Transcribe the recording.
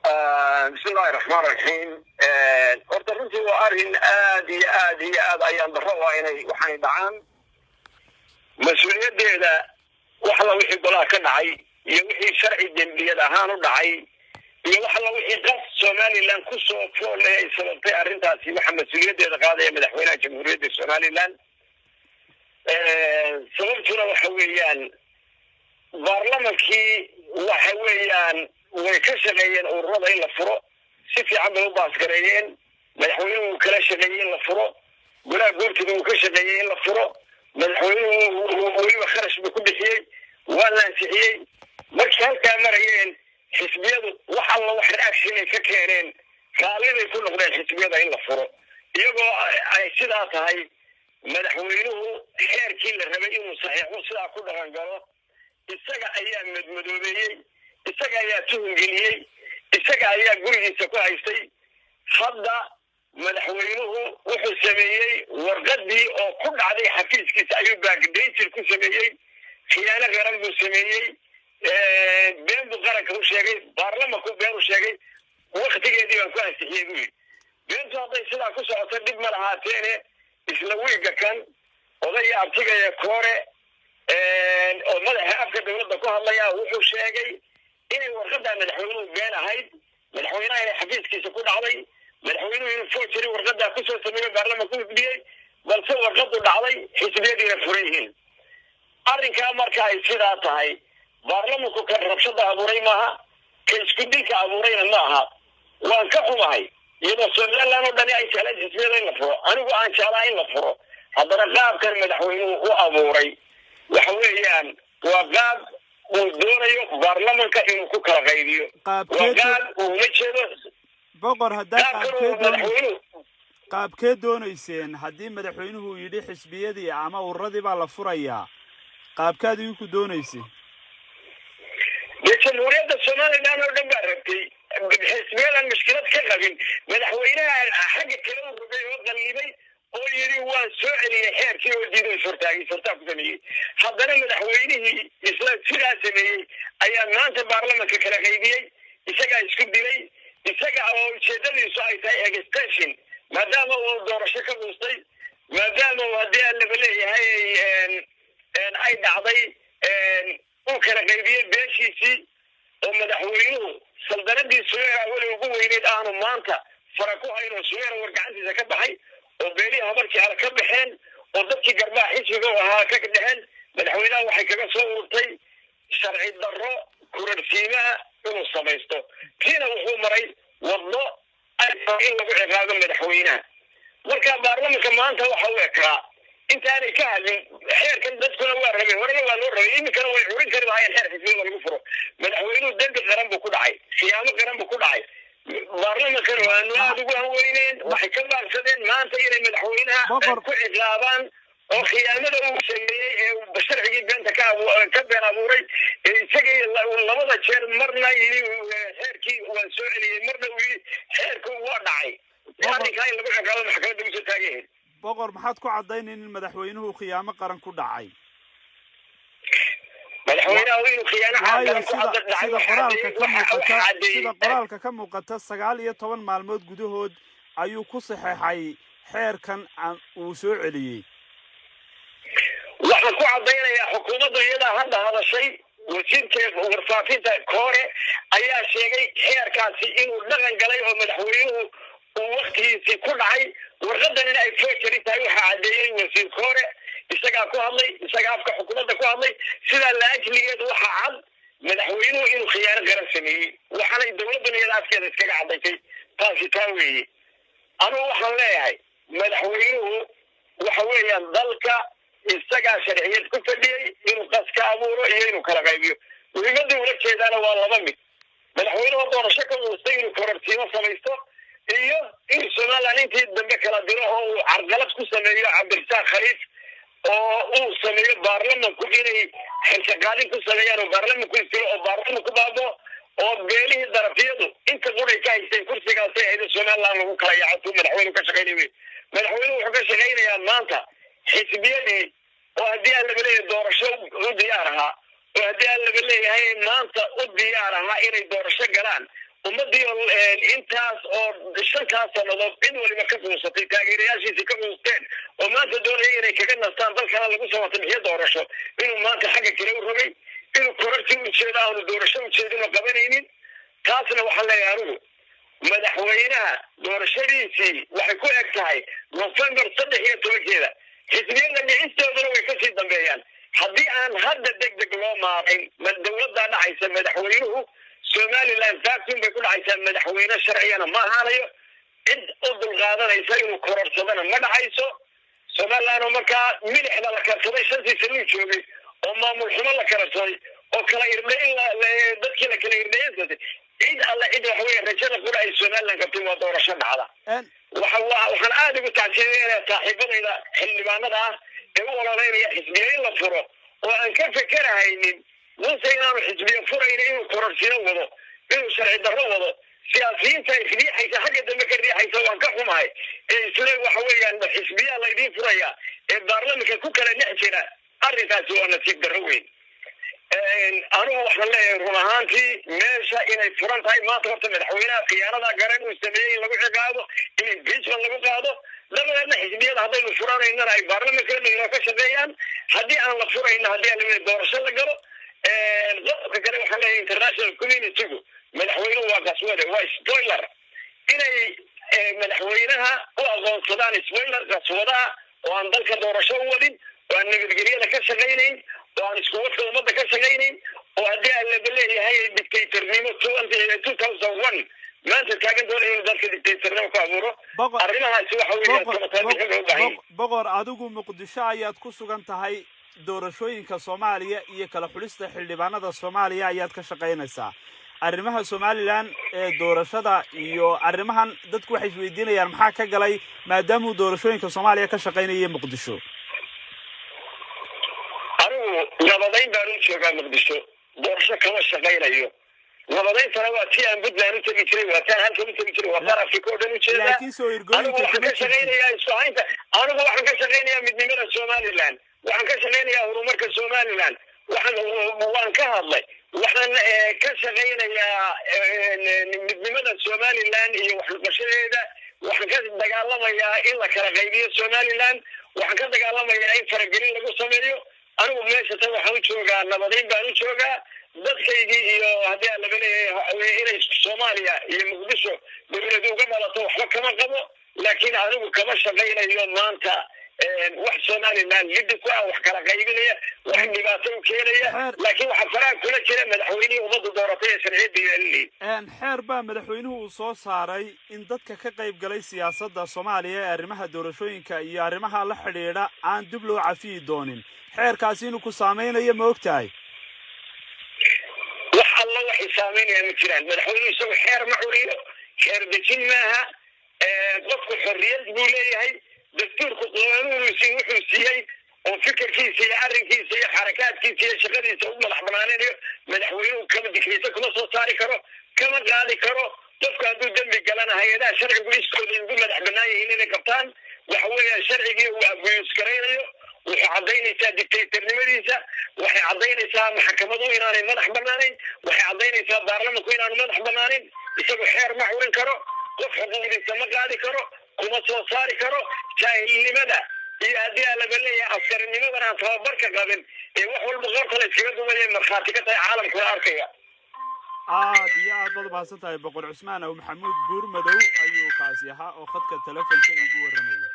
Bismillahi raxmaan raxiim. Horta runtii waa arrin aad iyo aad iyo aad ayaan darro waa inay waxaanay dhacaan. Mas-uuliyaddeeda waxla wixii golaha ka dhacay iyo wixii sharci dembiyad ahaan u dhacay iyo waxla wixii qas Somaliland kusoo fooleh ay sababtay arrintaasi, waxaa mas-uuliyaddeeda qaadaya madaxweynaha Jamhuuriyadda Somaliland. Sababtuna waxa weeyaan, baarlamankii waxa weeyaan way ka shaqeeyeen ururada in la furo, si fiican bay u baasgareeyeen. Madaxweynuhu wuu kala shaqeeyey in la furo, golaha goortida wuu ka shaqeeyey in la furo, madaxweynuhu weliba kharash buu ku bixiyey, waa la ansixiyey. Markii halkaa marayeen xisbiyadu, wax alla wax reaction ay ka keeneen, raallibay ku noqdeen xisbiyada in la furo. Iyagoo ay sidaa tahay, madaxweynuhu xeerkii la rabay inuu saxiixo sidaa ku dhaqan galo, isaga ayaa madmadoobeeyey, isaga ayaa tuhun geliyey, isaga ayaa gurigiisa ku haystay. Hadda madaxweynuhu wuxuu sameeyey warqadii oo ku dhacday xafiiskiisa ayuu backdating ku sameeyey. Khiyaano qaran buu sameeyey, been buu qaranka u sheegay, baarlamanku been u sheegay. Waktigeedii baan ku ansixiyey buu yidhi. Beentu hadday sidaa ku socoto dhib ma lahaateene, isla wiigga kan odayga abtigaya Koore oo madaxa afka dawladda ku hadlaya wuxuu sheegay inay warqadaa madaxweynuhu been ahayd, madaxweynaha inay xafiiskiisa ku dhacday, madaxweynuhu inuu forgery warqadaa kusoo sameeyo, baarlamanku gudbiyey, balse warqadu dhacday, xisbiyadiina furan yihiin. Arrinkaa marka ay sidaa tahay, baarlamanku kan rabshada abuuray maaha, ka isku dilka abuurayna ma aha. Waan ka xumahay, iyadoo Somaliland oo dhani ay jeclaan xisbiyada in la furo, anigu aan jeclaa in la furo, haddana qaabkan madaxweynuhu u abuuray waxa weeyaan waa qaab uu doonayo baarlamanka inuu ku kala qaybiyo, waa qaab uula jeedo. Boqor, haddaa qaabkan uu madaxweynuhu qaabkee doonayseen haddii madaxweynuhu yidhi xisbiyadii ama ururadii baa la furayaa, qaabkaad idinku doonaysay? Dee Jamhuuriyadda Somaliland oo dhan baa rabtay, xisbiyadan mushkilad ka qabin. Madaxweynaha xagga kale u rogay oo qallibay oo yidhi waan soo celiyey xeerkii oo diiday, ishortaagay, ishortaag ku sameeyey. Haddana madaxweynihii isla sidaa sameeyey ayaa maanta baarlamanka kala qaybiyey, isagaa isku dilay, isaga oo ujeedadiisu ay tahay extension, maadaama uu doorasho ka quustay, maadaama uu haddii aan laba leeyahay ay dhacday, uu kala qaybiyey beeshiisii, oo madaxweynuhu saldanadii Sumeera weli ugu weyneyd aanu maanta fara ku hayn, oo Sumeera war gacantiisa ka baxay, oo beelihii Habar Jecel ka baxeen, oo dadkii garbaha xisbiga u ahaa ka dhexeen. Madaxweynaha waxay kaga soo ururtay sharci darro kurarsiimaha inuu samaysto. Kiina wuxuu maray waddo in lagu ciqaabo madaxweynaha. Marka baarlamanka maanta waxa u ekaa intaanay ka hadlin xeerkan, dadkuna waa rabay, horena waa loo rabay, iminkana way curin kari lahaayeen xeer xisbiyada lagu furo. Madaxweynuhu dembi qaran buu ku dhacay, khiyaamo qaran buu ku dhacay. Baarlamankana waanu aada ugu hanweyneen, waxay ka baaqsadeen maanta inay madaxweynaha ku ciqaabaan oo khiyaamada uu sameeyey ee sharcigii beenta ka been abuuray, ee isagii labada jeer marna yidhi xeerkii waan soo celiyey, marna uu yidhi xeerku waa dhacay, arrinkaa in lagu ciqaabo maxkamadda usoo taagayahayd. Boqor, maxaad ku caddaynayn in madaxweynuhu khiyaamo qaran ku dhacay? Madaxweynaha inuu khiyaano Waayo qaran ku sida dhacay sida qoraalka ka muuqata, caddeeyey sida qoraalka ka muuqata, 19 maalmood gudahood ayuu ku saxeexay xeerkan uu soo celiyey. Waxaan ku caddaynayaa, xukuumaddu iyadaa hadda hadashay. Wasiirka warfaafinta Koore ayaa sheegay xeerkaasi inuu dhaqan galay oo madaxweynuhu uu waktigiisii ku dhacay, warqadan in ay forgery tahay. Waxaa caddeeyey wasiir Koore, isagaa ku hadlay, isagaa afka xukuumadda ku hadlay. Sidaa laajligeed waxaa cad madaxweynuhu inuu khiyaano qaran sameeyey, waxaanay dawladduna iyada afkeeda iskaga caddaysay. Taasi taa weeye. Anugu waxaan leeyahay, madaxweynuhu waxa weeyaan dalka isagaa sharciyad ku fadhiyey inuu qas ka abuuro iyo inuu kala qaybiyo. Muhiimadda ula jeedaana waa laba mid: madaxweynuhu doorasho ka quustay inuu kororsiimo samaysto, iyo inuu Somaliland intii dambe kala diro oo uu carqalad ku sameeyo Cabdirasaaq Khaliif, oo uu sameeyo baarlamanku inay xilkaqaadin ku sameeyaan, oo baarlamanku istiro, oo baarlamanku baabo, oo beelihii darafiyadu inta quray ka haysteen kursigaasay ahayd Somaliland lagu kala yaaco. Tuu madaxweynuhu ka shaqaynay wey. Madaxweynuhu wuxuu ka shaqaynayaa maanta xisbiyadii oo haddii aan laba leeyahay doorasho u diyaar ahaa, oo haddii aan laba leeyahay maanta u diyaar ahaa inay doorasho galaan. Ummadii intaas oo 5taas sannadood cid waliba ka quusatay, taageerayaashiisii ka quusteen, oo maanta doonaya inay kaga nastaan dalkana lagu soo bixiyo doorasho, inuu maanta xagga kale u rogay, inuu kororsi ujeedo, aanu doorasho ujeedin oo qabanaynin. Taasna waxaan leeyahay anigu, madaxweynaha doorashadiisii waxay ku eg tahay November 13-keeda. Xisbiyada dhicistooduna way kasii dambeeyaan. Haddii aan hadda deg deg loo maarayn, dawladdaa dhacaysa. Madaxweynuhu Somaliland vacuum bay ku dhacaysaa. Madaxweyne sharcigana ma ahaanayo, cid u dulqaadanaysa inuu kororsadana ma dhacayso. Somaliland oo markaa milixda la karsaday 5tii sanuu joogay, oo maamul xumo la karsaday, oo kala irdhay in dadkii la kala irdhayansatay, cid alla cid waxa weya rajada qura ay Somaliland qabtay waa doorasho dhacda. Waxa waxaan aada ugu tacsiyeynaya saaxiibadayda xildhibaanada ah ee u ololeynaya xisbiye in la furo, oo aan ka fekerahaynin Muuse inaanu xisbiye furayna, inuu kororsino wado, inuu sharci darro wado. Siyaasiyiinta ay riixaysa, xagga dambe ka riixaysa, waan ka xumahay ee isle waxa weeyaan xisbiyaa laydiin furaya ee baarlamanka ku kala dhex jira. Arrinkaasi waa nasiib darro weyn. Anigu waxaan leeyahay, run ahaantii, meesha inay furan tahay maanta horta madaxweynaha khiyaanada garan uu sameeyey in lagu ciqaabo, in impeachment lagu qaado. Dabadeedna xisbiyada haddaynu furanaynana ay baarlamankeena inoo ka shaqeeyaan. Haddii aan la furayna, haddii aan la doorasho la galo. Qodobka kale waxaan leeyahay, international communitygu madaxweynuhu waa qaswade, waa spoiler, inay madaxweynaha u aqoonsadaan spoiler, qaswadaha oo aan dalka doorasho u wadin, oo aan nabadgelyada ka shaqaynayn, oo aan isku wadka ummadda ka shaqaynayn, oo haddii aan laba leeyahay dictatornimo 2001 maanta taagan doonaya inuu dalka dictatornimo ku abuuro. Arrimahaasi waxa weeyaan loo baahan. Boqor, adigu Muqdisho ayaad ku sugan tahay. Doorashooyinka Soomaaliya iyo kala xulista xildhibaanada Soomaaliya ayaad ka shaqaynaysaa. Arrimaha Somaliland ee doorashada iyo arrimahan, dadku waxay isweydiinayaan maxaa ka galay, maadaamuu doorashooyinka Soomaaliya ka shaqaynaya Muqdisho. Anigu nabadayn baan u joogaa Muqdisho, doorasho kama shaqaynayo. Nabadayntana waa tii aan Puntland u tegi jiray, waa taan halkan u tegi jiray, waa taan Africa oo dhan u jeedaa. Laakiin soo Anigu ergooyinka waxaan kuma ka shaqaynayaa isku haynta. Anigu waxaan ka shaqaynayaa midnimada Somaliland, waxaan ka shaqaynayaa horumarka Somaliland. Waxaan waan ka hadlay, waxaan ka shaqaynayaa midnimada Somaliland iyo waxnoqoshadeeda. Waxaan ka dagaalamayaa in la kala qaybiyo Somaliland. Waxaan ka dagaalamayaa in faragelin lagu sameeyo. Anigu meesha tan waxaan u joogaa nabadayn baan u joogaa dadkaygii, iyo haddii aan laga leeyahay inay Soomaaliya iyo Muqdisho dawlad uga dhalato waxba kama qabo. Laakiin anigu kama shaqaynayo maanta wax Somaliland liddi ku ah, wax kala qaybinaya, wax dhibaato u keenaya. Laakiin waxaa faraha kula jira madaxweynihii ummadda dooratay ee sharciyadda ilaalinayay. Xeer baa madaxweynuhu uu soo saaray in dadka ka qayb galay siyaasadda Soomaaliya ee arrimaha doorashooyinka iyo arrimaha la xidhiidha aan dib loo cafiyi doonin. Xeerkaasi inuu ku saameynayo ma og tahay? Wax alla waxay saameynayaan ma jiraan. Madaxweynuhu isagu xeer ma curiyo, xeer dejin maaha. Qofku xorriyad buu leeyahay. Dastuurku qaanuunusi wuxuu siiyey oo fikirkiisa iyo arrinkiisa iyo xarakaadkiisa iyo shaqadiisa u madax banaanaynayo. Madaxweynuhu kama dikriyso, kuma soo saari karo, kama qaadi karo. Qofku hadduu dembi galana, hay-adaha sharcigu iskooda ugu madax banaan yihiin inay qabtaan. Waxa weeyaan sharcigii uu abuse garaynayo. Wuxuu caddaynaysaa dictatornimadiisa. Waxay caddaynaysaa maxkamadu inaanay madax banaanayn. Waxay caddaynaysaa baarlamanku inaanu madax banaanin. Isagu xeer ma curin karo, qof xuquuqdiisa ma qaadi karo, kuma soo saari karo. Jaahilnimada iyo haddii aan laba leeyahay askarinimadan aan tababarka qabin ee wax walba qoorta la iskaga dumaya markhaati ka tahay caalamkuna arkaya. Aad iyo aad baad umahadsan tahay. Boqor Cusmaan Aw Maxamuud Buurmadow ayuu kaasi ahaa oo khadka telefonka igu warramaya.